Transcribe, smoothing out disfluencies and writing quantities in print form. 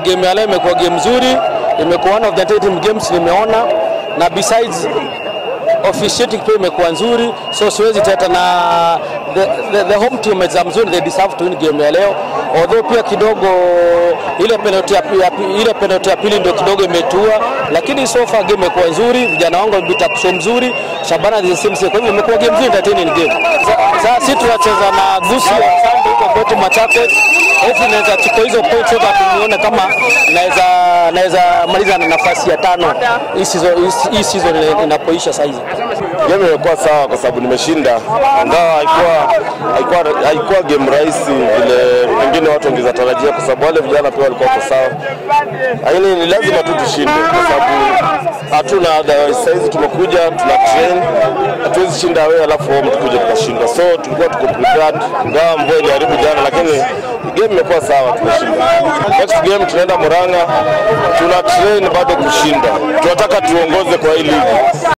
Game ya leo imekuwa game nzuri, imekuwa one of the entertaining games nimeona, na besides officiating pia imekuwa nzuri, so siwezi teta na the home team is mzuri, they deserve to win game ya leo. Although pia kidogo ile penalty ya pili ndio kidogo imetua, lakini so far game imekuwa nzuri, vijana wangu wamepita kusho mzuri, Shabana the same same. Kwa hivyo imekuwa game nzuri, entertaining game. Sasa sisi tunacheza na Gusii on Sunday huko kwetu Machakos. Hope naweza chukua hizo points so that nione kama naweza maliza na nafasi ya tano hii season inapoisha saizi. Game imekuwa sawa kwa sababu nimeshinda, ingawa haikuwa game rahisi vile pengine watu wangeza tarajia, kwa sababu wale vijana pia walikuwa wako sawa, lakini ni lazima tu tushinde kwa sababu hatuna otherwise. Saizi tumekuja tuna train, hatuwezi shinda wewe alafu home tukuje tukashinda, so tulikuwa tuko prepared, ingawa mvua iliharibu jana, lakini game imekuwa sawa, tumeshinda. Next game tunaenda Murang'a, tuna train bado kushinda, tunataka tuongoze kwa hii ligi.